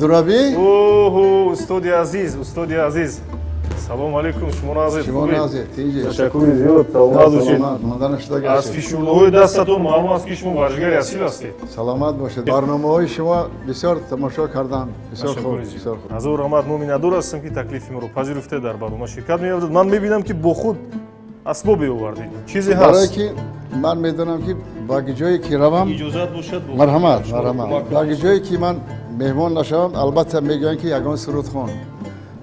Абдураби? Оҳо, устоди азиз, устоди азиз. Салом алейкум, шумо назир. Шумо назир, тинҷи. Ташаккури зиёд, саломат бошед. Монда нашуда Аз гаштед. фишурдаҳои дастатон маълум аст, ки шумо варзишгари асил ҳастед. Саломат бошед. Барномаҳои шумо бисёр тамошо кардам. Бисёр хуб, Ташаккури зиёд. бисёр хуб. Ҳазор раҳмат, мо миннатдор ҳастем, ки таклифи моро пазируфта, дар барнома ширкат меёбед. Ман мебинам, ки бо худ асбобе овардед. Чизе Барое ҳаст. ки ман медонам, ки ба ҷое ки равам, Иҷозат бошад, бо марҳамат, шумо марҳамат. кӯмак Ба ҷое ки ман меҳмон нашавам, албатта мегӯянд, ки ягон суруд хон.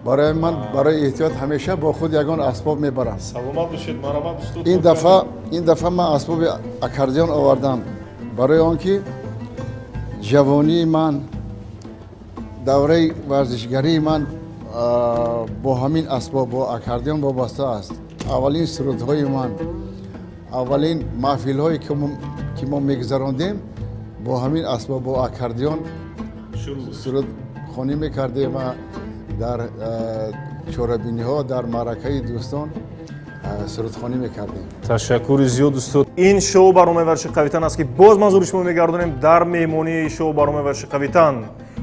Барои ман барои эҳтиёт ҳамеша бо худ ягон асбоб мебарам. Саломат бошед, марҳамат, устод. Ин дафъа ман асбоби аккордеон овардам, барои он ки ҷавонии ман, давраи варзишгарии ман бо ҳамин асбоб, бо аккордеон вобаста аст. Аввалин сурудҳои ман, аввалин маҳфилҳое, ки мо мегузарондем, бо ҳамин асбоб, бо аккордеон сурудхонӣ мекардем ва дар чорабиниҳо, дар маъракаи дӯстон сурудхонӣ мекардем. Ташаккури зиёд, устод. Ин шоу барномаи варзиши қавитан аст, ки боз манзури шумо мегардонем. Дар меҳмонии шоу барномаи варзиши қавитан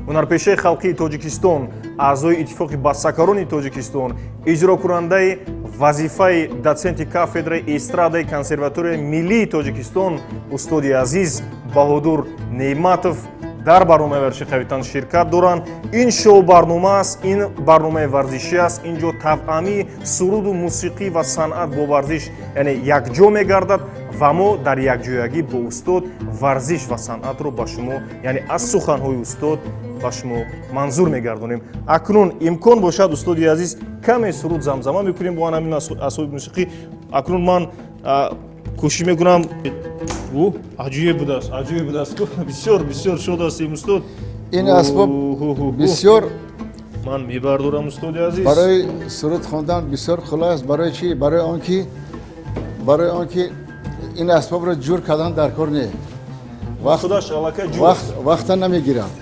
ҳунарпешаи халқии Тоҷикистон, аъзои Иттифоқи бастакорони Тоҷикистон, иҷрокунандаи вазифаи дотсенти кафедраи эстрадаи Консерваторияи миллии Тоҷикистон, устоди азиз Баҳодур Неъматов дар барномаи варзиши қавитан ширкат доранд. Ин шоу барнома аст, ин барномаи варзишӣ аст. Ин ҷо тавъамии суруду мусиқӣ ва санъат бо варзиш, яъне якҷо мегардад ва мо дар якҷоягӣ бо устод варзиш ва санъатро ба шумо, яъне аз суханҳои устод ба шумо манзур мегардонем. Акнун имкон бошад, устоди азиз, каме суруд замзама мекунем бо ҳамин асбоби мусиқӣ. Акнун ман кӯшиш мекунам. Ӯ аҷоиб будааст, аҷоиб будааст. Бисёр, бисёр шод ҳастем, устод. Ин асбоб бисёр Ман мебардорам, устоди азиз. Барои суруд хондан бисёр қулай аст. Барои чӣ? Барои он ки ин асбобро ҷур кардан дар кор не. Худаш аллакай ҷур. Вақта намегирад.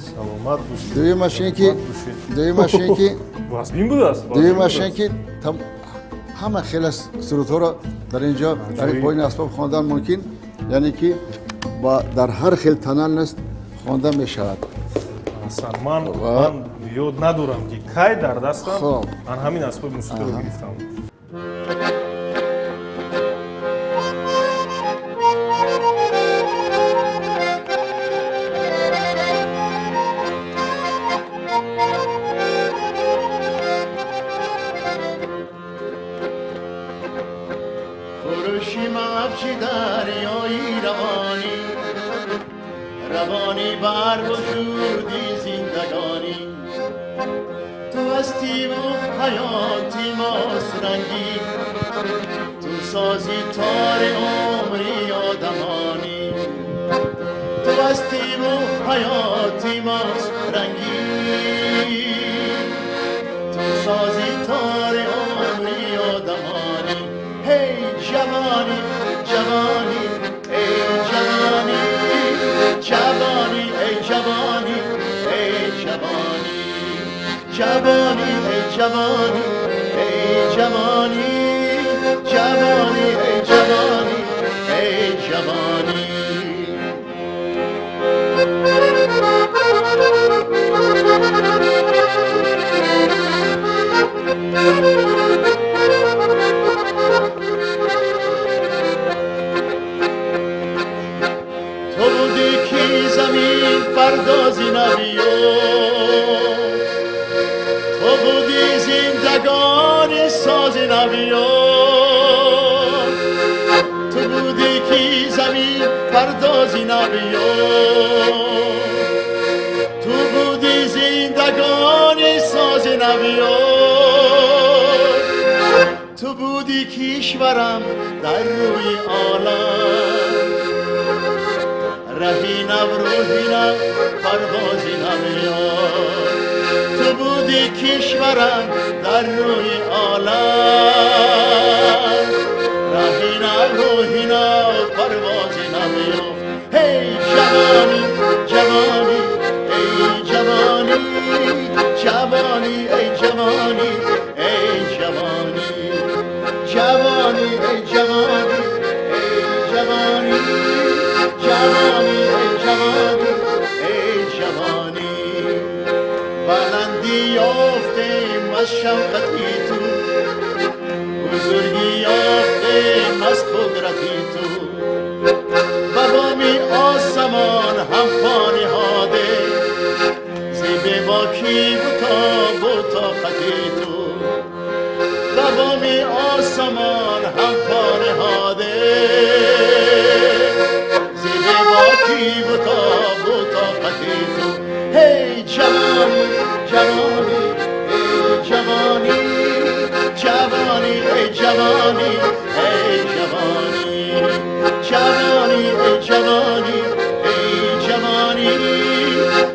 Саломат бошед. Дуюмаш ин ки Саломат бошед. дуюмаш ин ки Вазмин будааст. Дуюмаш ин ки ҳама хеле сурудҳоро дар ин ҷо дар бо ин асбоб хондан мумкин, яъне ки дар ҳар хел тональность хонда мешавад. Асан, ман ёд надорам, ки кай дар дастам Хоб. ман ҳамин асбоби мусиқиро гирифтам. خروشی موج دریایی روانی، روانی بر وجودی زندگانی. تو هستی و حیاتی ماست رنگی، تو سازی تار عمری آدمانی. تو هستی و حیاتی ماست رنگی، تو سازی تار عمری آدمانی. هی جوانی، جوانی، ای جوانی، جوانی، ای جوانی، ای جوانی، جوانی، ای جوانی، ای جوانی، جوانی، ای جوانی، ای جوانی. تو بودی که زمین پردازی نبیافت، تو بودی زندگانی ساز نبیافت. تو بودی که زمین پردازی نبیافت، تو بودی زندگانی ساز نبیافت. تو بودی کشورم در روی عالم، رهی نو، روحی نو، پروازی نمیاد. تو بودی کشورم در روی عالم، رهی نو، روحی نو، پروازی نمیافت. هی جوانی، جوانی، ای جوانی، جوانی، ای جوانی، ای جوانی، جوانی، ای جوانی، ای جوانی، جوانی، ای جوانی، ای جوانی. از شفقتی تو، بزرگی یافتیم از قدرتی تو. به بامی آسمان هم پا نهاده، ز بیباکی و تاب و طاقتی تو. به بامی آسمان هم پا نهاده، ز بیباکی و تاب و طاقتی تو. هی جوانی، جوانی، ای جوانی، جوانی، ای جوانی، ای جوانی، جوانی، ای جوانی، ای جوانی،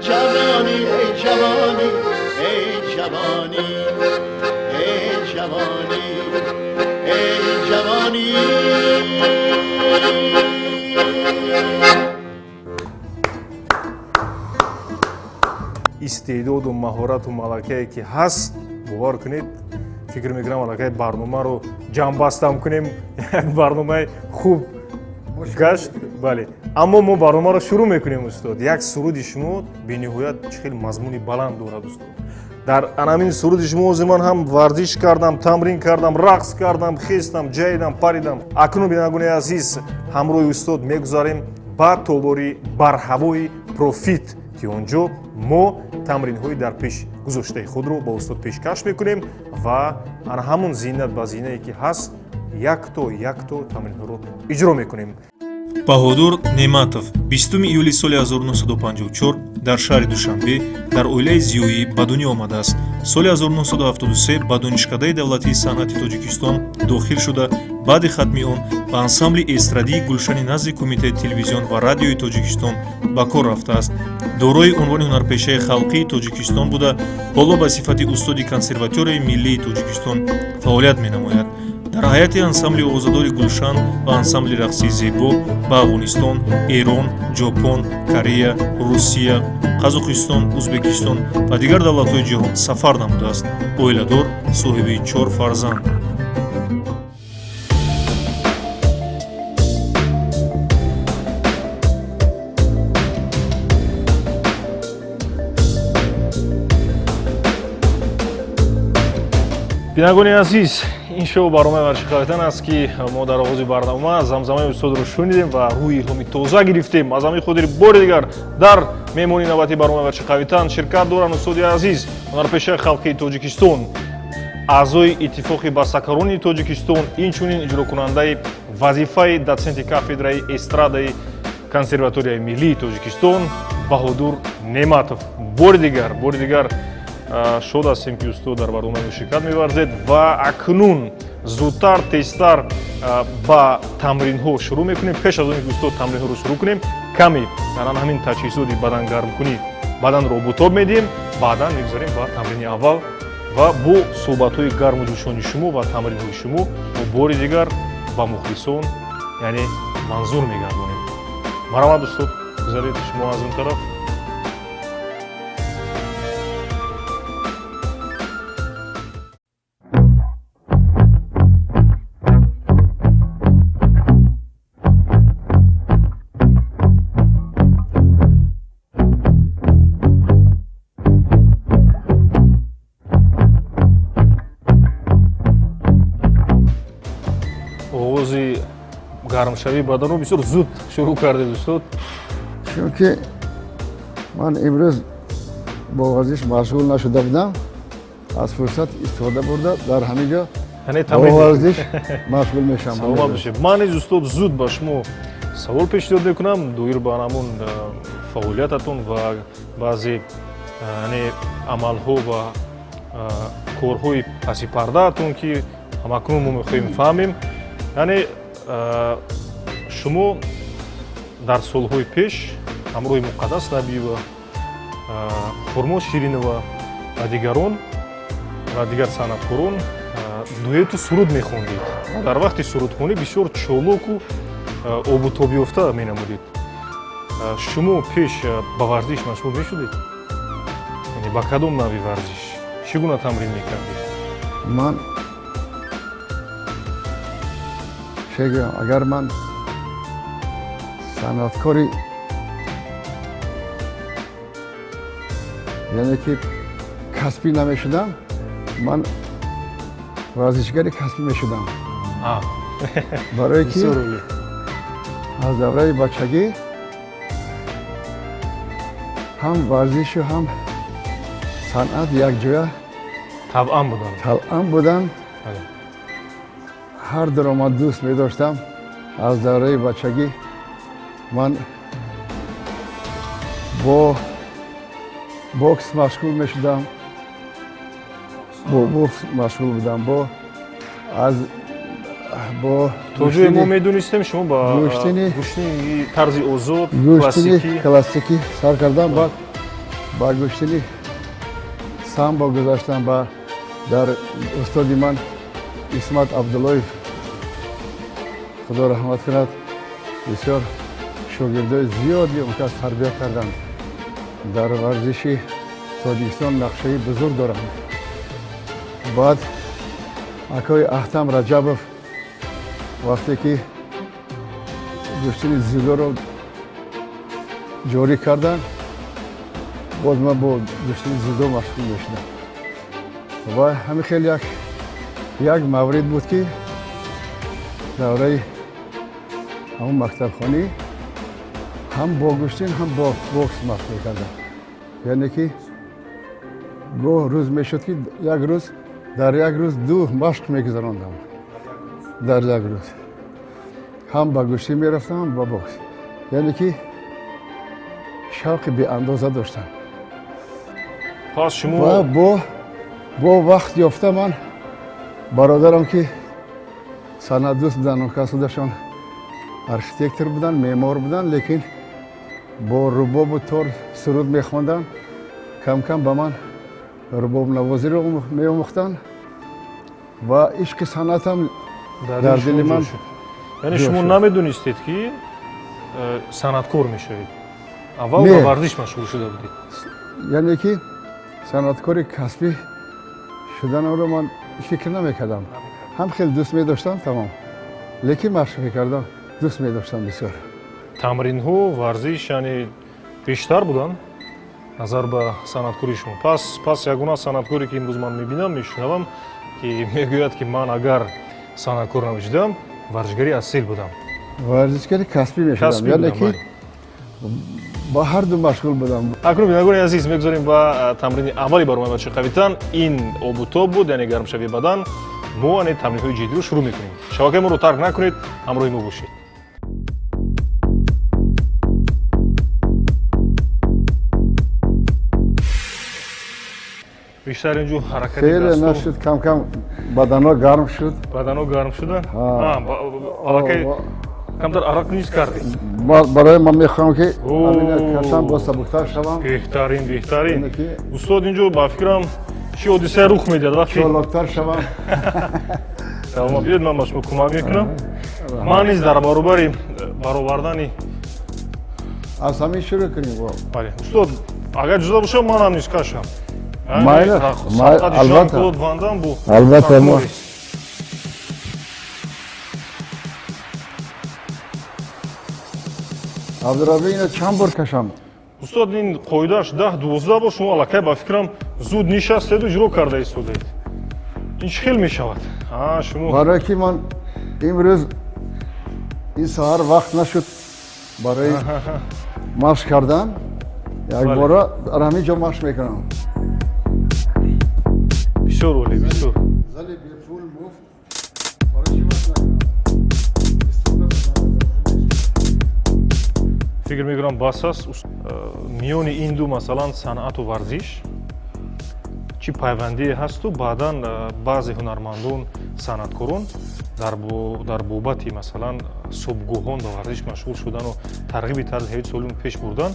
جوانی، ای جوانی، ای جوانی، ای جوانی، ای جوانی. Истеъдоду маҳорату малакае ки ҳаст, бовар кунед, фикр мекунам, аллакай барномаро ҷамъбастам кунем, як барномаи хуб гашт. Бале, аммо мо барномаро шурӯъ мекунем. Устод, як суруди шумо бениҳоят чӣ хел мазмуни баланд дорад. Устод, дар анамин суруди шумо ҳозир ман ҳам варзиш кардам, тамрин кардам, рақс кардам, хестам, ҷаҳидам, паридам. Акнун, бинандагони азиз, ҳамроҳи устод мегузарем ба толори барҳавои Профит, ки он ҷо мо тамринҳои дар пеш гузоштаи худро ба устод пешкаш мекунем ва ана ҳамун зина ба зинае ки ҳаст, якто якто тамринҳоро иҷро мекунем. Баҳодур Неъматов 20 июли соли 1954 дар шаҳри Душанбе дар оилаи зиёӣ ба дунё омадааст. Соли 1973 ба Донишкадаи давлатии санъати Тоҷикистон дохил шуда, баъди хатми он ба ансамбли эстрадии Гулшани назди Кумитаи телевизион ва радиои Тоҷикистон ба кор рафтааст. Дорои унвони ҳунарпешаи халқии Тоҷикистон буда, ҳоло ба сифати устоди Консерваторияи миллии Тоҷикистон фаъолият менамояд. Дар ҳайати ансамбли овозадори Гулшан ва ансамбли рақсии Зебо ба Афғонистон, Эрон, Ҷопон, Корея, Русия, Қазоқистон, Ӯзбекистон ва дигар давлатҳои ҷаҳон сафар намудааст. Оиладор, соҳиби чор фарзанд. Бинандагони азиз, ин шоу барномаи варзиши қавитан аст, ки мо дар оғози барнома замзамаи устодро шунидем ва рӯҳи илҳоми тоза гирифтем. Аз ҳамин хотир бори дигар дар меҳмонии навбатии барномаи варзиши қавитан ширкат доранд устоди азиз, ҳунарпешаи халқии Тоҷикистон, аъзои Иттифоқи бастакорони Тоҷикистон, инчунин иҷрокунандаи вазифаи дотсенти кафедраи эстрадаи Консерваторияи миллии Тоҷикистон Баҳодур Неъматов. Бори дигар шод ҳастем, ки устод дар барномаи мо ширкат меварзед, ва акнун зудтар тезтар ба тамринҳо шурӯъ мекунем. Пеш аз он ки, устод, тамринҳоро шурӯъ кунем, каме дар ҳамин таҷҳизоти бадангармкунӣ баданро обутоб медиҳем, баъдан мегузарем ба тамрини аввал ва бо суҳбатҳои гарму ҷӯшони шумо ва тамринҳои шумо мо бори дигар ба мухлисон, яъне, манзур мегардонем. Марҳамат, устод, гузаред шумо аз он тараф. Оғози гармшавии баданро бисёр зуд шурӯъ кардед, устод. Чунки ман имрӯз бо варзиш машғул нашуда будам, аз фурсат истифода бурда, дар ҳамин ҷо яъне бо тамрин варзиш машғул мешавам. Саломат бошед. Ман низ, устод, зуд ба шумо савол пешниҳод мекунам доир ба ҳамун фаъолиятатон ва баъзе яъне амалҳо ва корҳои паси пардаатон, ки ҳамакнун мо мехоҳем фаҳмем. Яъне шумо дар солҳои пеш ҳамроҳи Муқаддас Набиева, Хурмо Ширинова ва дигарон ва дигар санъаткорон дуэту суруд мехондед. Дар вақти сурудхонӣ бисёр чолоку обутобёфта менамудед. Шумо пеш ба варзиш машғул мешудед? Яъне ба кадом навъи варзиш, чӣ гуна тамрин мекардед? Ман чегӯям, агар ман санъаткори, яъне ки касбӣ намешудам, Ман варзишгари касбӣ мешудам, барое ки аз давраи бачагӣ ҳам варзишу ҳам санъат якҷоя тавъам буданд. Тавъам буданд. Ҳар дуро ман дӯст медоштам. Аз давраи бачагӣ ман бо бокс машғул мешудам, бо бокс машғул будам, бо аз бо То ҷое мо медонистем, шумо ба гӯштини тарзи озод, гӯштини классикӣ сар кардам, баъд ба гӯштини самбо гузаштам. Ба дар устоди ман Исмат Абдуллоев, Худо раҳмат кунад, бисёр шогирдои зиёди он кас тарбия карданд, дар варзиши Тоҷикистон нақшаи бузург доранд. Баъд акои Аҳтам Раҷабов вақте ки гӯштини дзюдоро ҷорӣ карданд, боз ман бо гӯштини дзюдо машғул мешудам. Ва ҳамин хел як маврид буд, ки давраи ҳамон мактабхонӣ ҳам бо гӯштин, ҳам бо бокс машғул кардам. Яъне ки гоҳ рӯз мешуд, ки як рӯз дар як рӯз ду машқ мегузарондам. Дар як рӯз ҳам ба гӯштин мерафтам, ҳам ба бокс. Яъне ки шавқи беандоза доштам. Пас шумо Ва бо вақт ёфта ман бародарам, ки санъатдӯст буданд, он кас худашон архитектор буданд, меъмор буданд, лекин бо рубобу тор суруд мехонданд, кам кам ба ман рубобнавозиро меомӯхтанд ва ишқи санъатам дар дили ман Яъне ҷо шумо шуд. намедонистед, ки санъаткор мешавед? Аввал Не. ба варзиш машғул шуда будед. Яъне ки санъаткори касбӣ шуданамро ман фикр намекардам. Ҳам хеле дӯст медоштам, тамом, лекин машқ мекардам, дӯст медоштам бисёр. Тамринҳо, варзиш, яъне бештар буданд назар ба санъаткори шумо. Пас ягона санъаткоре, ки имрӯз ман мебинам, мешунавам, ки мегӯяд, ки ман агар санъаткор намешудам, варзишгари асил будам. Варзишгари касбӣ мешудам. Касбӣ Яъне будам, ки бале. ба ҳар ду машғул будам. Акнун, бинандагони азиз, мегузорем ба тамрини аввали барномаи варзиши қавитан. Ин обутоб буд, яъне гармшавии бадан. Мо яъне тамринҳои ҷиддиро шурӯъ мекунем. Шабакаи моро тарк накунед, ҳамроҳи мо бошед. Бештар инҷо ҳаракати Хеле дасту нашуд, кам кам баданҳо гарм шуд. Баданҳо гарм шуданд. Ҳа. Аллакай камтар арақ низ кардед. Барои ман мехоҳам, ки О. ҳамина кашам, боз сабуктар шавам. Беҳтарин, беҳтарин. Яъне ки Устод, инҷо ба фикрам, чӣ ҳодисае рух медиҳад вақте чолоктар шавам. Саломат биёед, ман ба шумо кӯмак мекунам. Ман низ дар баробари баровардани Аз ҳамин шурӯъ кунем. Бале, устод, агар иҷоза бошад, манам низ кашам. Майли, албатта. Клод Ван бу Албатта, Абдураби, ина чанд бор кашам? Устод, ин қоидааш 10-12 бор. Шумо аллакай, ба фикрам, зуд нишастеду иҷро карда истодаед. Ин чӣ хел мешавад, шумо? Барое ки ман имрӯз ин саҳар вақт нашуд барои машқ кардан, якбора дар ҳамин ҷо машқ мекунам. Бисёр олӣ, бисёр. Зали бепул, муфт, барои чӣ машқ накунам? Истифода кунам. Фикр мекунам, бас аст. Миёни ин ду, масалан, санъату варзиш, чӣ пайвандие ҳасту баъдан баъзе ҳунармандон, санъаткорон дар бобати, масалан, субҳгоҳон ба варзиш машғул шудану тарғиби тарзи ҳаёти солим пеш бурдан,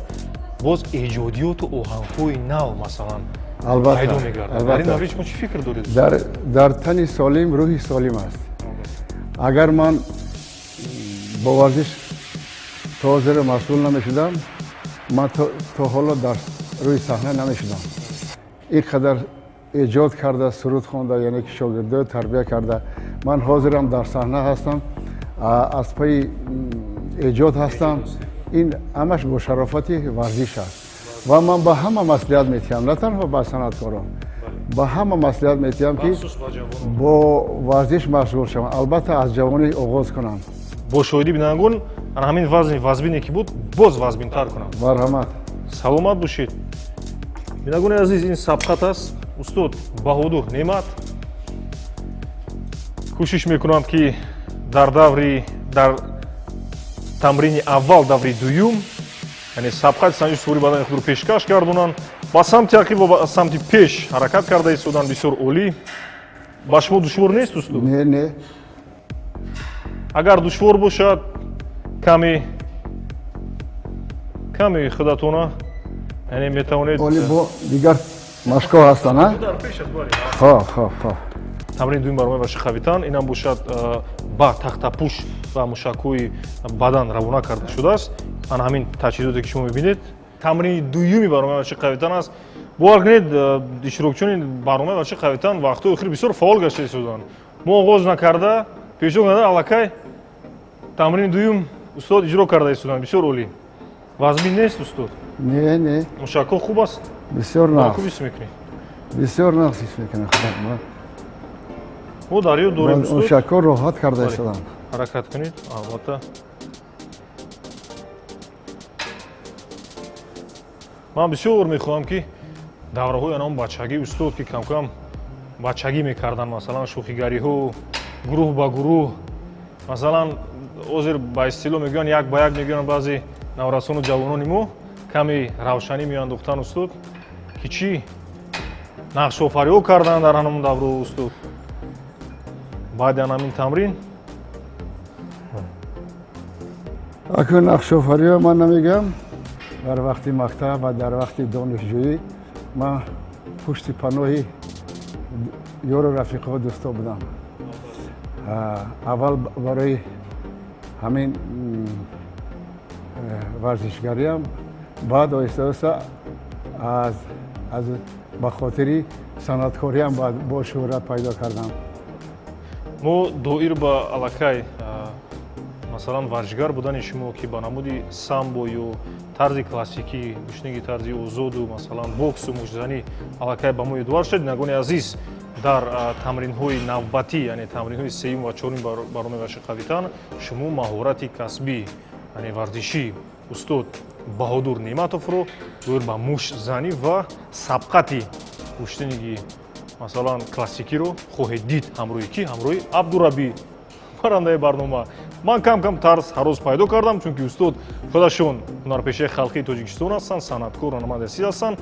боз эҷодиёту оҳангҳои нав, масалан, Албатта, пайдо мегардад. Дар ин албатта. маврид шумо чӣ фикр доред? Дар тани солим рӯҳи солим аст. Агар ман бо варзиш то ҳозира машғул намешудам, ман то ҳоло дар рӯи саҳна намешудам, ин қадар эҷод карда, суруд хонда, яъне ки шогирдоро тарбия карда. Ман ҳозирам дар саҳна ҳастам, аз пайи эҷод ҳастам. Ин ҳамаш бо шарофати варзиш аст. Ва ман ба ҳама маслиҳат метиҳам, на танҳо ба санъаткорон. Ба ҳама маслиҳат метиҳам, ки бо варзиш машғул шаванд, албатта, аз ҷавонӣ оғоз кунанд. Бо шоҳидӣ бинандагон, ана ҳамин вазни вазбине ки буд, боз вазбинтар кунам. Марҳамат. Саломат бошед. Бинандагони азиз, ин сабқат аст. Устод Баҳодур Неъмат кӯшиш мекунанд, ки дар даври, дар тамрини аввал даври дуюм, яъне сабқати санҷиши суғури бадани худро пешкаш гардонанд. Ба самти ақиб ва ба самти пеш ҳаракат карда истоданд. Бисёр олӣ. Ба шумо душвор нест, устод? Не, не. Агар душвор бошад, каме каме худатона, яъне метавонед. Оли бо дигар машқҳо ҳастанд, а? Дар пеш аст, бале. Хоб, хоб, хоб. Тамрини дуюм барномаи варзиши қавитан инам бошад, ба тахтапӯш ва мушакҳои бадан равона карда шудааст. Ана ҳамин таҷҳизоте, ки шумо мебинед, тамрини дуюми барномаи варзиши қавитан аст. Бовар кунед, иштирокчиёни барномаи варзиши қавитан вақтҳои охир бисёр фаъол гашта истоданд. Мо оғоз накарда, пешо карда, аллакай тамрини дуюм устод иҷро карда истоданд. Бисёр олӣ. Вазмин нест, устод? Не, не. Мушакҳо хуб аст? Бисёр нағз. Хуб ҳис мекунед? Бисёр нағз ҳис мекунам. Мо дар ёд дорем, устод. Мушакҳо роҳат карда истоданд. Ҳаракат кунед, албатта. Ман бисёр мехоҳам, ки давраҳои анон бачагӣ устод, ки камкам бачагӣ мекарданд, масалан, шӯхигариҳо гурӯҳ ба гурӯҳ, масалан, ҳозир ба истилоҳ мегӯянд, як ба як мегӯянд, баъзе наврасону ҷавонони мо каме равшанӣ меандохтанд, устод, ки чӣ нақшофариҳо карданд дар ҳамон давраҳо, устод. Баъди ан ҳамин тамрин. Акун нақшофариҳо ман намегӯям. Дар вақти мактаб ва дар вақти донишҷӯӣ ман пушти паноҳи ёру рафиқҳо, дӯсто будам. Аввал барои ҳамин варзишгариам, баъд оҳиста оҳиста аз ба хотири санъаткориам бо шӯҳрат пайдо кардам. Мо доир ба аллакай, масалан, варзишгар будани шумо, ки ба намуди самбо ё тарзи классикӣ, гӯштиниги тарзи озоду, масалан, боксу муштзанӣ аллакай ба мо ёдовар шуд. Бинандагони азиз, дар тамринҳои навбатӣ, яъне тамринҳои сеюм ва чорум барномаи варзиши қавитан, шумо маҳорати касбӣ, яъне варзишӣ устод Баҳодур Неъматовро доир ба муштзанӣ ва сабқати гӯштиниги, масалан, классикиро хоҳед дид. Ҳамроҳи кӣ? Ҳамроҳи Абдурабӣ, барандаи барнома. Ман кам кам тарс ҳарос пайдо кардам, чунки устод худашон ҳунарпешаи халқии Тоҷикистон ҳастанд, санъаткор, ҳунарманди асил ҳастанд.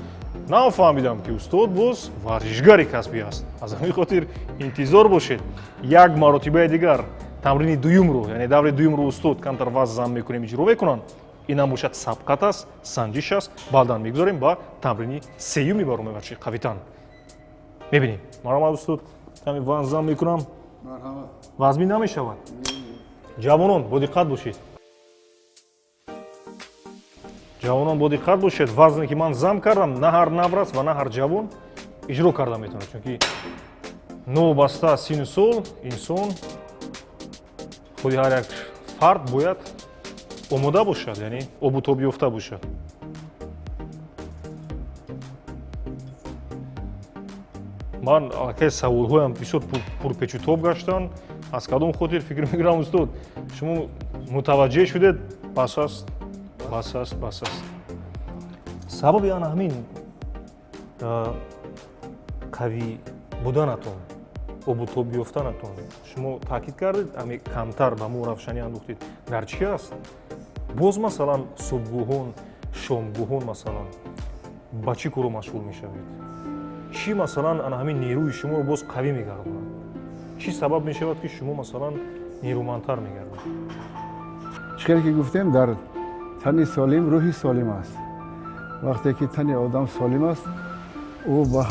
Нафаҳмидам, ки устод боз варзишгари касбӣ аст. Аз ҳамин хотир интизор бошед, як маротибаи дигар тамрини дуюмро, яъне даври дуюмро устод камтар вазн зам мекунем, иҷро мекунанд. Инам бошад сабқат аст, санҷиш аст. Баъдан мегузорем ба тамрини сеюми барномаи варзиши қавитан. Мебинем. Марҳамат, устод, каме вазн зам мекунам. Вазмин намешавад. Ҷавонон, бо диққат бошед. Ҷавонон, бо диққат бошед. Вазне ки ман зам кардам, на ҳар наврас ва на ҳар ҷавон иҷро карда метавонад, чунки новобаста аз синну сол инсон, худи ҳар як фард бояд омода бошад, яъне обутоб ёфта бошад. Ман аллакай саволҳоям бисёр пурпечутоб гаштанд. Аз кадом хотир, фикр мекунам, устод, шумо мутаваҷҷеҳ шудед. Бас аст, бас аст, бас аст. Сабаби ана ҳамин қавӣ буданатон, обутоб ёфтанатон, шумо таъкид кардед, ами камтар ба мо равшанӣ андохтед, дар чӣ аст? Боз, масалан, субҳгоҳон, шомгоҳон, масалан, ба чӣ коро машғул мешавед? Чӣ, масалан, ана ҳамин нерӯи шуморо боз қавӣ мегардонад? Чӣ сабаб мешавад, ки шумо, масалан, нерӯмандтар мегардед? Чӣ хеле ки гуфтем, дар тани солим рӯҳи солим аст. Вақте ки тани одам солим аст, ӯ ба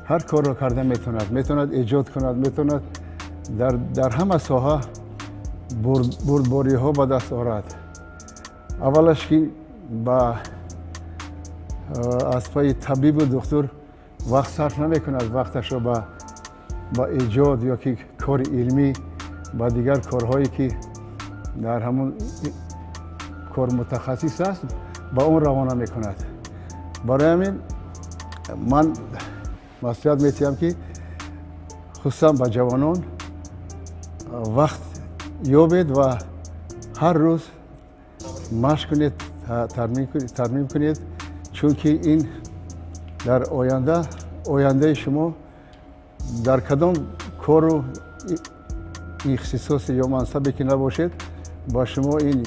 ҳар корро карда метавонад, метавонад эҷод кунад, метавонад дар ҳама соҳа бурдбориҳо ба даст орад. Аввалаш ки ба аз пайи табибу духтур вақт сарф намекунад, вақташро ба эҷод ё ки кори илмӣ, ба дигар корҳое ки дар ҳамон кор мутахассис аст, ба он равона мекунад. Барои ҳамин ман Маслиҳат метиҳам, ки хусусан ба ҷавонон вақт ёбед ва ҳар рӯз машқ кунед, тамрин кунед, чунки ин дар оянда, ояндаи шумо дар кадом кору ихтисосе ё мансабе ки набошед, ба шумо ин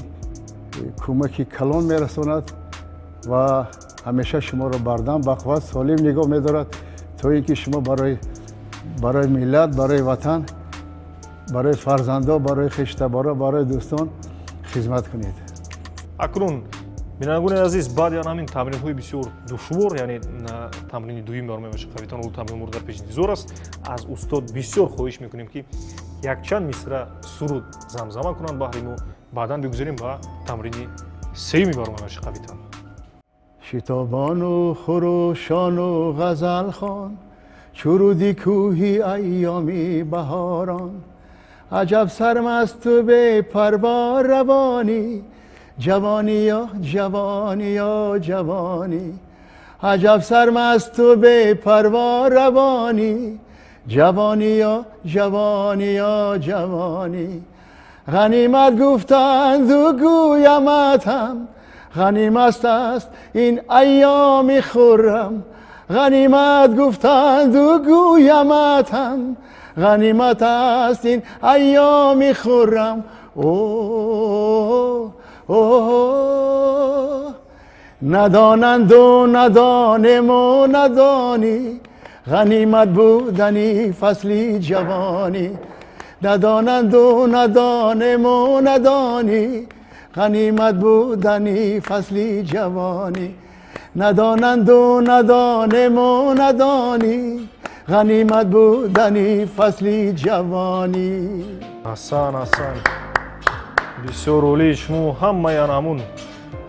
кӯмаки калон мерасонад ва ҳамеша шуморо бардам, бақувват, солим нигоҳ медорад, то ин ки шумо барои миллат, барои ватан, барои фарзандо, барои хештаборо, барои дӯстон хизмат кунед. Акнун, бинандагони азиз, баъди ан ҳамин тамринҳои бисёр душвор, яъне тамрини дуюм барои варзиши қавитан, ул тамрин моро дар пеш интизор аст. Аз устод бисёр хоҳиш мекунем, ки якчанд мисра суруд замзама кунанд баҳри мо. Баъдан бигузарем ба тамрини сеюми барномаи варзиши қавитан. Шитобону хурӯшону ғазалхон, чу руди кӯҳи айёми баҳорон, аҷаб сармасту бепарво равонӣ, ҷавониё, ҷавониё, ҷавонӣ, аҷаб сармасту бепарво равонӣ, ҷавониё, ҷавониё, ҷавонӣ. Ғанимат гуфтанду гӯямат ҳам, ғанимат аст ин айёми хуррам, ғанимат гуфтанду гӯямат ҳам, ғанимат аст ин айёми хуррам. О, надонанду надонему надонӣ ғанимат будани фасли ҷавонӣ, надонанду надонему надонӣ ғанимат будани фасли ҷавонӣ, надонанду надонему надонӣ ғанимат будани фасли ҷавонӣ. Аҳсан, аҳсан, бисёр олӣ. Шумо ҳамаи ан ҳамун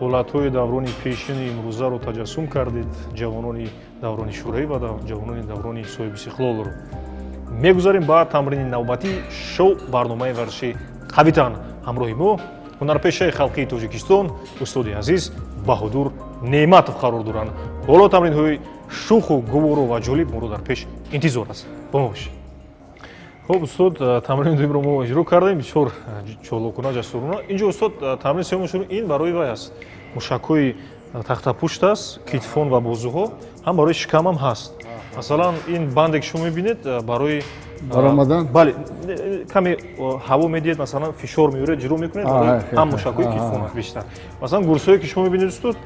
ҳолатҳои даврони пешини имрӯзаро таҷассум кардед, ҷавонони даврони шӯравӣ ва ҷавонони даврони соҳибистиқлолро. Мегузарем ба тамрини навбатии шоу барномаи варзиши қавитан. Ҳамроҳи мо ҳунарпешаи халқии Тоҷикистон, устоди азиз Баҳодур Неъматов қарор доранд. Ҳоло тамринҳои шӯху гуворо ва ҷолиб моро дар пеш интизор аст. Бо мо бошед. Хуб, устод, тамрини дуюмро мо иҷро кардем, бисёр чолокона, ҷасурона. Инҷо, устод, тамрини сеюм шурӯъ. Ин барои вай аст, мушакҳои тахтапушт аст, китфон ва бозуҳо, ҳам барои шикамам ҳаст. Масалан, ин банде ки шумо мебинед, барои баромадан. Бале, каме ҳаво медиҳед, масалан, фишор меоред, ҷиро мекунед, барои ҳам мушакҳои китфон аст бештар. Масалан, гурсҳое ки шумо мебинед, устод,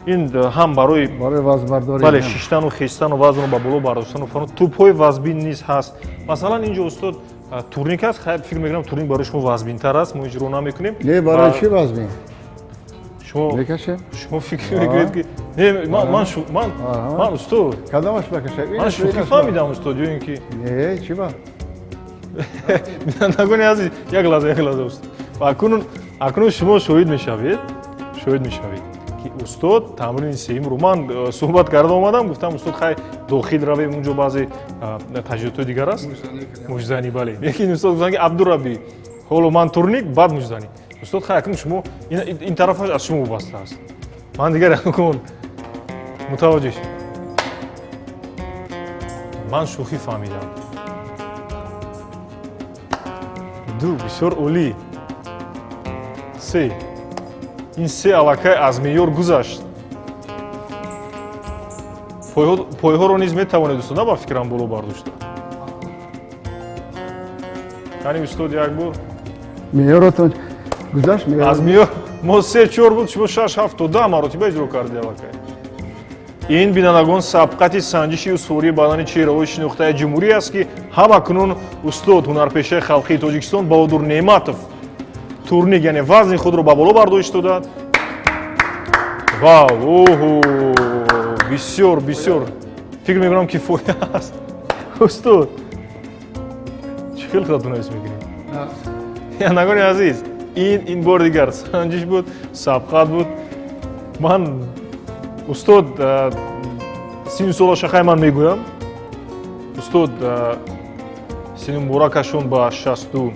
ин ҳам барои барои вазнбардорӣ. Бале, шиштану хестану вазнро ба боло бардоштану фалон. Тӯбҳои вазбин низ ҳаст. Масалан, инҷо, устод, турник аст. Хайр, фикр мекунам, турник барои шумо вазбинтар аст, мо иҷро намекунем. Не, барои чӣ вазбин? Шумо мекашем. Шумо фикр мекунед, ки не, ман, устод, Кадомаш бакашем? ман шӯхӣ фаҳмидам, устод, ё ин ки Не, чӣ ба? Бинандагони азиз, як лаҳза, як лаҳза, устод. Акнун шумо шоҳид мешавед, ки устод тамрини сеюмро ман суҳбат карда омадам, гуфтам: «Устод, хай, дохил равем, унҷо баъзе таҷҳизотҳои дигар аст, муштзанӣ». Бале, лекин устод гуфтанд, ки Абдураббӣ, ҳоло ман турник, баъд муштзанӣ. Устод, хай, акнун шумо ин тарафаш аз шумо вобаста аст, ман дигар акун мутаваҷҷеҳ, ман шӯхӣ фаҳмидам. Ду, бисёр олӣ, се. Ин се аллакай аз меъёр гузашт. Пойҳоро низ метавонед, устод, на, ба фикрам, боло бардошта. Яъне, устод, як бор Меъёротон гузашт. Аз меъёр мо се, чор буд, шумо шаш, ҳафт то 10 маротиба иҷро карди аллакай. Ин, бинандагон, сабқати санҷиши устувории бадани чеҳраҳои шинохтаи ҷумҳурӣ аст, ки ҳамакунун устод, ҳунарпешаи халқии Тоҷикистон Баҳодур Неъматов турник, яъне вазни худро ба боло бардошт додад. Вау, оҳо, бисёр, бисёр, фикр мекунам, кифоя аст. Устод, чӣ хел худатон ҳис мекунед? Бинандагони азиз, ин бор дигар санҷиш буд, сабқат буд. Ман, устод, сину солаша хай ман мегӯям. Устод, сину муборакашон ба 67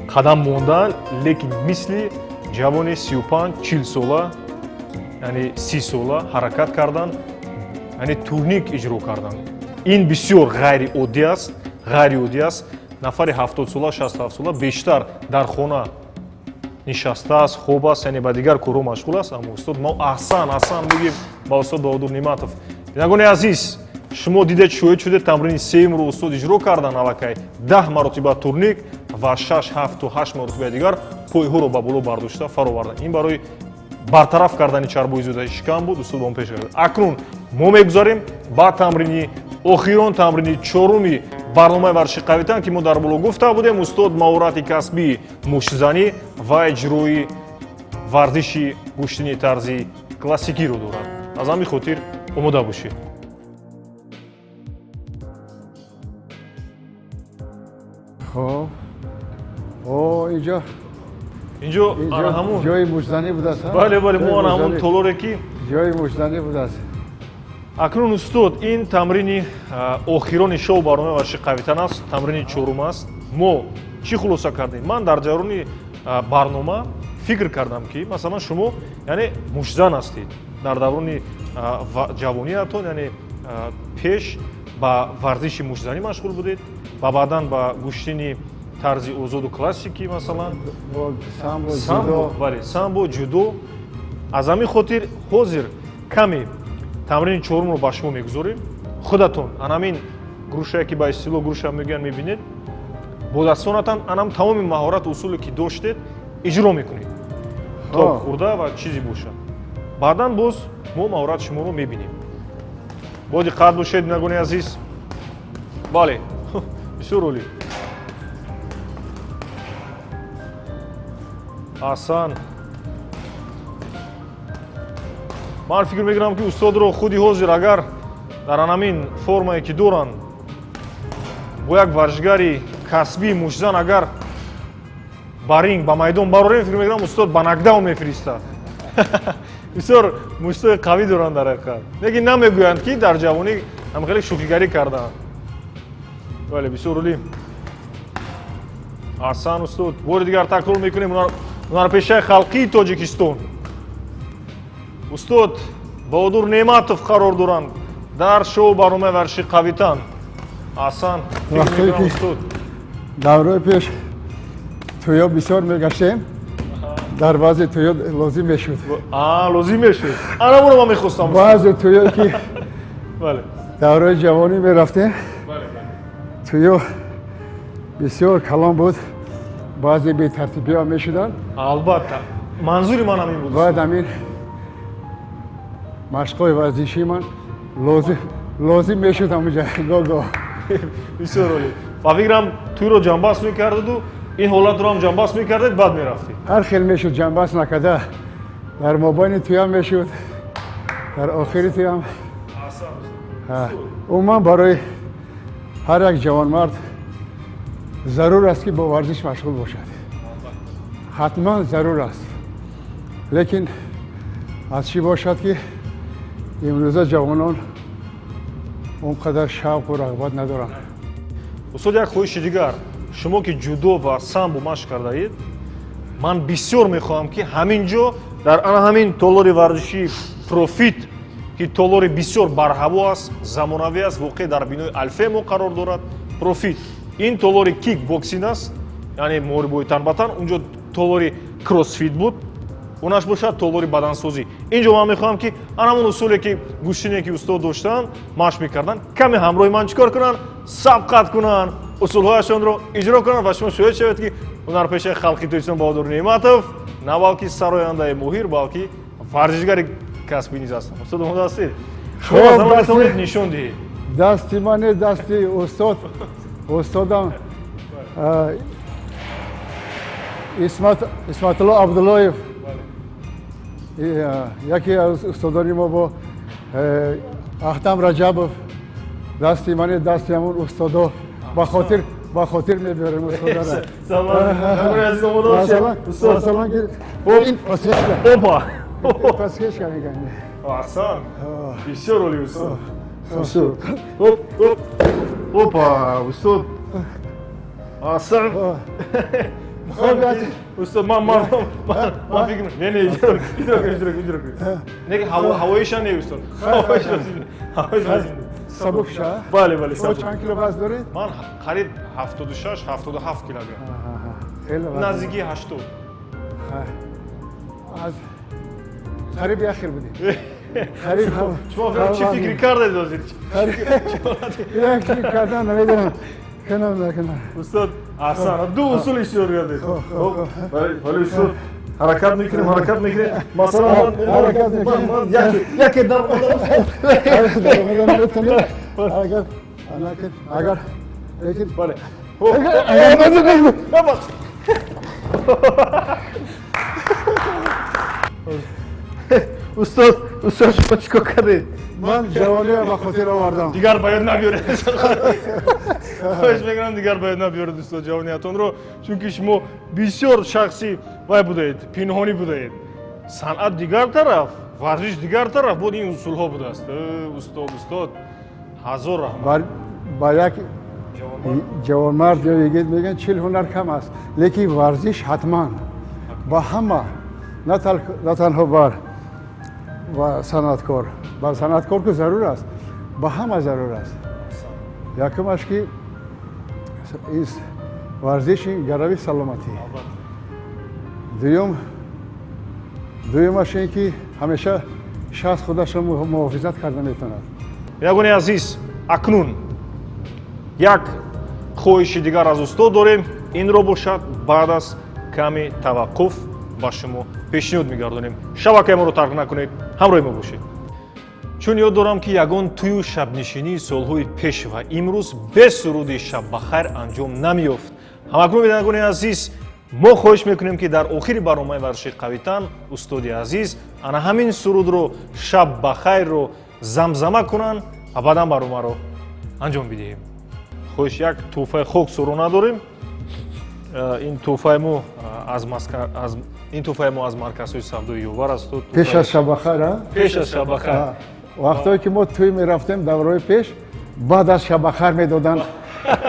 қадам мондаанд, лекин мисли ҷавони 35, 40 сола, яъне 30 сола ҳаракат кардан. Яъне турник иҷро карданд. Ин бисёр ғайриоддӣ аст, ғайриоддӣ аст. Нафари 70-сола, 67-сола бештар дар хона нишастааст, хоб аст, яъне ба дигар корҳо машғул аст, аммо устод мо аҳсан, аҳсан мегӯем ба устод Баҳодур Неъматов. Бинандагони азиз, шумо дидед, шоҳид шудед, тамрини сеюмро устод иҷро кардан, аллакай 10 маротиба турник ва шаш, ҳафту ҳашт маротибаи дигар пойҳоро ба боло бардошта фаровардан. Ин барои бартараф кардани чарбои зиёдаи шикам буд, устод ба он пеш кард. Акнун мо мегузарем ба тамрини охирон, тамрини чоруми барномаи варзиши қавитан, ки мо дар боло гуфта будем, устод маҳорати касбии муштзанӣ ва иҷрои варзиши гӯштини тарзи классикиро дорад. Аз ҳамин хотир омода бошед. Хоб, о, инҷо. Инҷо ана ҳамун ҷои муштзанӣ будааст. Бале, бале, мо ана ҳамун толоре ки ҷои муштзанӣ будааст. Акнун, устод, ин тамрини охирони шоу барномаи варзиши қавитан аст, тамрини чорум аст. Мо чӣ хулоса кардем? Ман дар ҷараёни барнома фикр кардам, ки масалан шумо, яъне, муштзан ҳастед, дар даврони ҷавониятон, яъне пеш ба варзиши муштзанӣ машғул будед ва баъдан ба гӯштини тарзи озоду классикӣ, масалан самбо. Бале, самбо, ҷудо. Аз ҳамин хотир ҳозир каме тамрини чорумро ба шумо мегузорем. Худатон анамин грушае, ки ба истилоҳ груша мегӯянд, мебинед, бо дастонатан анам тамоми маҳорату усуле, ки доштед, иҷро мекунед, топ хӯрда ва чизе бошад. Баъдан боз мо маҳорати шуморо мебинем. Бо диққат бошед, бинандагони азиз. Бале, бисёр олӣ, аҳсан. Ман фикр мекунам, ки устодро худи ҳозир, агар дар анамин формае, ки доранд, бо як варзишгари касбии муштзан агар ба ринг, ба майдон барорем, фикр мекунам, устод ба нокдаун мефиристад. Бисёр муштҳои қавӣ доранд дар ҳақиқат, лекин намегӯянд, ки дар ҷавонӣ ҳам хеле шӯхигарӣ кардаанд. Бале, бисёр олӣ, аҳсан, устод. Бори дигар такрор мекунем, ҳунарпешаи халқии Тоҷикистон устод Баҳодур Неъматов қарор доранд дар шоу барномаи варзиши қавитан. Аҳсан, устод. Даврои пеш тӯё бисёр мегаштем, дар баъзе тӯё лозим мешуд. Лозим мешуд, анамуро ман мехостам. Баъзе тӯё, ки даврои ҷавонӣ мерафтем, тӯё бисёр калон буд, баъзе бетартибиҳо мешуданд. Албатта, манзури ман ҳамин буд. Баъд ҳамин машқҳои варзишии ман лозим мешуд ҳамунҷа го-го. Бисёр олӣ. Ба фикрам, тӯйро ҷамъбаст мекардеду ин ҳолатро ҳам ҷамъбаст мекардед, баъд мерафтед. Ҳар хел мешуд, ҷамъбаст накарда дар мобайни тӯям мешуд, дар охири тӯям. Умуман, барои ҳар як ҷавонмард зарур аст, ки бо варзиш машғул бошад, ҳатман зарур аст. Лекин аз чӣ бошад, ки имрӯза ҷавонон он қадар шавқу рағбат надоранд. Устод, як хоҳиши дигар. Шумо ки ҷудо ва самбо машқ кардаед, ман бисёр мехоҳам, ки ҳамин ҷо, дар ана ҳамин толори варзишии Профит, ки толори бисёр барҳаво аст, замонавӣ аст, воқеъ дар бинои Алфемо қарор дорад, Профит, ин толори кикбоксинг аст, яъне муҳорибои тан ба тан. Унҷо толори кроссфит буд, онаш бошад толори бадансозӣ. Инҷо ман мехоҳам, ки ана ҳамон усуле, ки гӯштине, ки устод доштанд, машқ мекарданд, каме ҳамроҳи ман чӣ кор кунанд, сабқат кунанд, усулҳояшонро иҷро кунанд ва шумо шоҳид шавед, ки ҳунарпешаи халқи Тоҷикистон Баҳодур Неъматов на балки сарояндаи моҳир, балки варзишгари касбӣ низ ҳастанд. Устод, омода ҳастед? Шумо аз ҳама метавонед нишон диҳед. Дасти ман не, дасти устод, устодам Исматулло Абдуллоев, яке аз устодони мо, бо Ахтам Раҷабов. Дасти мане, дасти ҳамон устодо, ба хотир мебарем устодара. Масалан, ин подсечка. Опа. Подсечка мегӯянд. Аҳсан, бисёр олӣ, устод. Оп, оп, опа, устод, аҳсан. Устод, ман фикр не, не, иҷро кун, иҷро кун, иҷро кун. Не, ҳавоиша не, устод, ҳавоиша. Сабук ша? Бале, бале. Шумо чанд кило вазн доред? Ман қариб 76, 77 килограмм. Хеле вазн. Наздики 80. Аз қариб яхир будем. Қариб ҳам. Шумо чӣ фикр кардед ҳозир? Як фикр кардан намедонам. Кунам накунам. Устод, аҳсан, ду усул иштирок кардед. Бале, устод, ҳаракат мекунем, ҳаракат мекунем. Масалан, ҳаракат мекунем. ман яке дар Ҳаракат агар лекин бале. Устод, устод, шумо чӣ кор кардед? Ман ҷавониро ба хотир овардам. Дигар ба ёд набиёред, хоҳиш мекунам, дигар ба ёд набиёред, устод, ҷавониятонро, чунки шумо бисёр шахси вай будаед, пинҳонӣ будаед. Санъат дигар тараф, варзиш дигар тараф буд, ин усулҳо будааст. Устод, устод, ҳазор раҳмат. Ба як ҷавонмард ё йигит мегӯянд, 40 ҳунар кам аст, лекин варзиш ҳатман ба ҳама, на танҳо бар ва санъаткор, бар санъаткор ки зарур аст, ба ҳама зарур аст. Якумаш ки варзиши гарави саломатӣ, дуюмаш ин ки ҳамеша шахс худашро муҳофизат карда метавонад. Бинандагони азиз, акнун як хоҳиши дигар аз устод дорем. Инро бошад, баъд аз каме таваққуф ба шумо пешниҳод мегардонем. Шабакаи моро тарк накунед, ҳамроҳи мо бошед. Чун ёд дорам, ки ягон тӯю шабнишинии солҳои пеш ва имрӯз бе суруди «Шаббахайр» анҷом намеёфт. Ҳамакнун, бинандагони азиз, мо хоҳиш мекунем, ки дар охири барномаи варзиши қавитан устоди азиз ана ҳамин сурудро, «Шаббахайрро», замзама кунанд ва баъдан барномаро анҷом бидиҳем. Хоҳиш, як тӯҳфаи хоксорона дорем. Ин тӯҳфаи мо аз ин тӯҳфаи мо аз марказҳои савдои Ёвар аст. Пеш аз шабахайр? Пеш аз шабахайр. Вақтое ки мо тӯй мерафтем, давраҳои пеш, баъд аз шабахайр медоданд,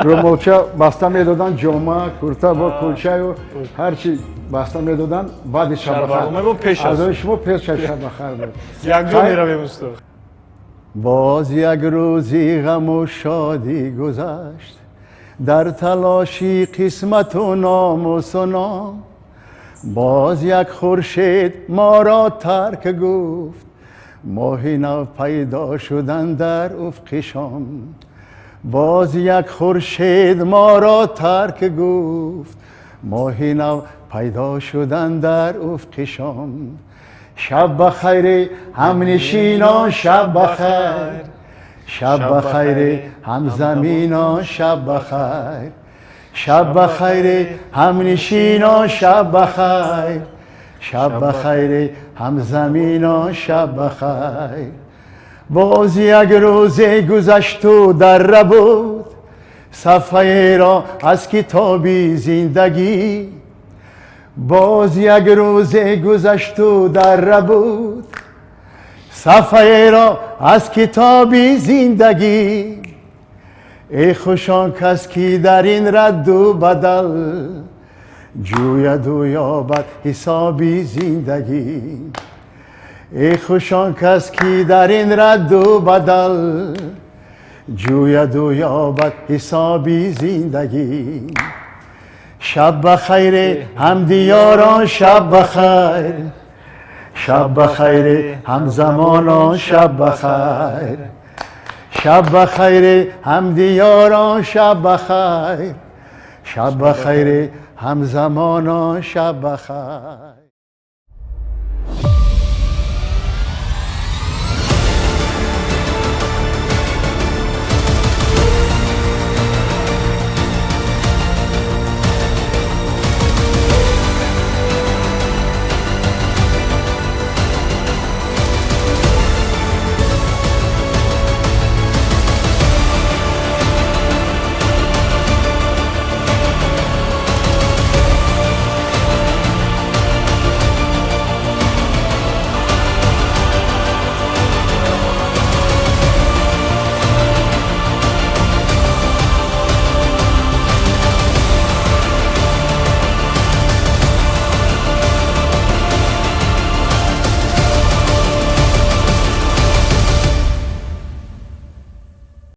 румолча баста медоданд, ҷома, курта бо кулчаю ҳарчи баста медоданд баъди шабахайр. Шумо пеш аз шабахайр буд. Якҷо меравем, устод. Боз як рӯзи ғаму шодӣ гузашт дар талоши қисмату номусу ном. Боз як хуршед моро тарк гуфт, моҳи нав пайдо шудан дар уфқи шом. Боз як хуршед моро тарк гуфт, моҳи нав пайдо шудан дар уфқи шом. Шаб ба хайри ҳамнишинон, шаб ба хайр, шаб ба хайри ҳамзаминон, шаб ба хайр, шаб ба хайри ҳамнишинон, шаб ба хайр, шаб ба хайри ҳамзаминон, шаб ба хайр. Боз як рӯзе гузашту дарра буд сафҳаеро аз китоби зиндагӣ. Боз як рӯзе гузашту дарра буд сафҳаеро аз китоби зиндагӣ. Эй хуш он кас ки дар ин радду бадал ҷӯяду ёбад ҳисоби зиндагӣ. Эй хуш он кас ки дар ин радду бадал ҷӯяду ёбад ҳисоби зиндагӣ. Шаб ба хайре ҳамдиёрон, шаб ба хайр, шаб ба хайре ҳамзамонон, шаб ба хайр, шаб ба хайре ҳамдиёрон, шаб ба хайр, шаб ба хайре ҳамзамонон, шаб ба хайр.